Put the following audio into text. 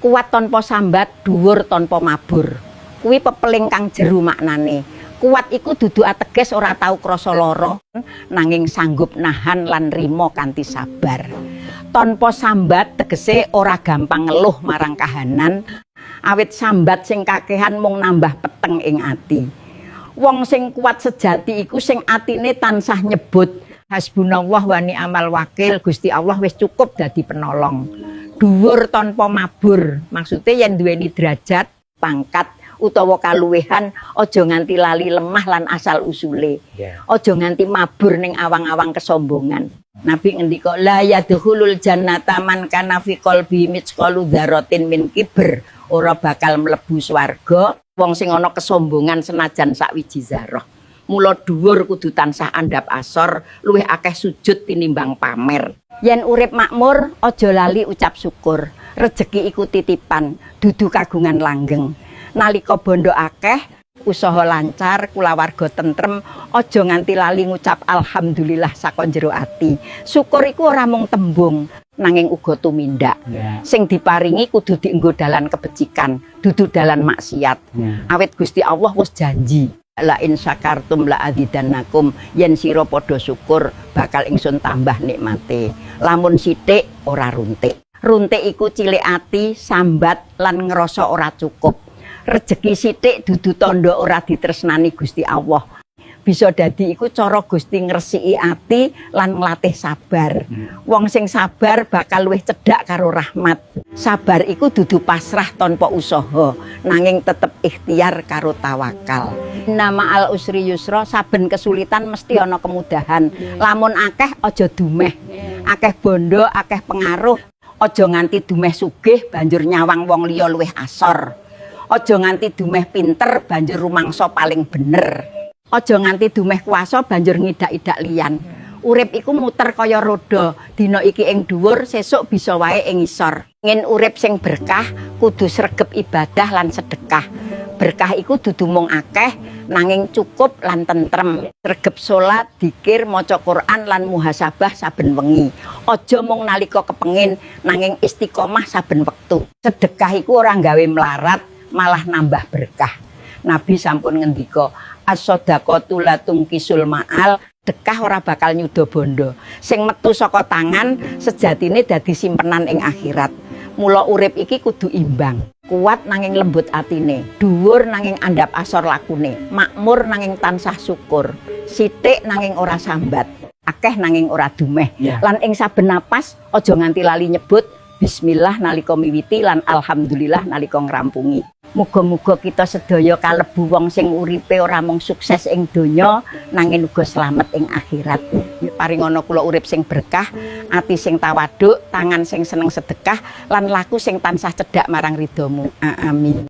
Kuat tanpa sambat, dhuwur tanpa mabur. Kuwi pepeling kang jeru maknane. Kuat iku dudu ateges ora tau krasa lara, nanging sanggup nahan lan nrima kanthi sabar. Tanpa sambat tegese ora gampang ngeluh marang kahanan, awit sambat sing kakehan mung nambah peteng ing ati. Wong sing kuat sejati iku sing atine tansah nyebut hasbunallah wa ni'mal wakil, Gusti Allah wis cukup dadi penolong. Dhuwur tanpa mabur, maksudnya yen duweni derajat, pangkat utawa kaluwihan aja nganti lali lemah lan asal usule. Aja nganti mabur ning awang-awang kesombongan. Nabi ngendika la yadkhulul jannata man kana fi qalbi mitsqalu dzarratin min kibr. Ora bakal mlebu swarga wong sing ana kesombongan senajan sak wiji zarah. Mula dhuwur kudu tansah andhap asor, luwih akeh sujud tinimbang pamer. Yen urip makmur, aja lali ucap syukur. Rejeki iku titipan, dudu kagungan langgeng. Nalika bondo akeh, usaha lancar, kulawarga tentrem, aja nganti lali ngucap alhamdulillah saka jero ati. Syukur iku ora mung tembung, nanging uga tumindak. Sing diparingi kudu dienggo dalan kebecikan, dudu dalan maksiat. Awit Gusti Allah wis janji, la in syakartum la azidannakum, yen sira padha syukur bakal ingsun tambah nikmate. Lamun sithik ora runtik. Runtik iku cilik ati, sambat lan ngrasa ora cukup. Rejeki sithik dudu tandha ora ditresnani Gusti Allah. Bisa dadi iku cara Gusti ngresiki ati lan nglatih sabar. Wong sing sabar bakal luwih cedhak karo rahmat. Sabar iku dudu pasrah tanpa usaha, nanging tetep ikhtiar karo tawakal. Inna ma'al usri yusra, saben kesulitan mesti ana kemudahan. Lamun akeh aja dumeh. Akeh bondo, akeh pengaruh, aja nganti dumeh sugih banjur nyawang wong liya luwih asor. Aja nganti dumeh pinter banjur rumangsa paling bener. Aja nganti dumeh kuasa banjur ngidak-idak liyan. Urip iku muter kaya roda. Dina iki ing dhuwur, sesuk bisa wae ing ngisor. Ngin urip sing berkah kudu sregep ibadah lan sedekah. Berkah iku dudu mung akeh nanging cukup lan tentrem. Sregep salat, dikir, maca Quran lan muhasabah saben wengi. Aja mung nalika kepengin nanging istiqomah saben wektu. Sedekah iku ora gawe melarat, malah nambah berkah. Nabi sampun ngendika, as-shadaqatu la tunqisul maal, sedekah ora bakal nyuda bondo. Sing metu saka tangan sejatine dadi simpenan ing akhirat. Mula urip iki kudu imbang. Kuat nanging lembut atine, dhuwur nanging andhap asor lakune, makmur nanging tansah syukur, sithik nanging ora sambat, akeh nanging ora dumeh. Lan ing saben napas aja nganti lali nyebut bismillah nalika miwiti lan alhamdulillah nalika ngrampungi. Muga-muga kita sedaya kalebu wong sing uripe ora mung sukses ing donya nanging uga slamet ing akhirat. Paringono kula urip sing berkah, ati sing tawaduk, tangan sing seneng sedekah lan laku sing tansah cedhak marang ridhomu. Amin.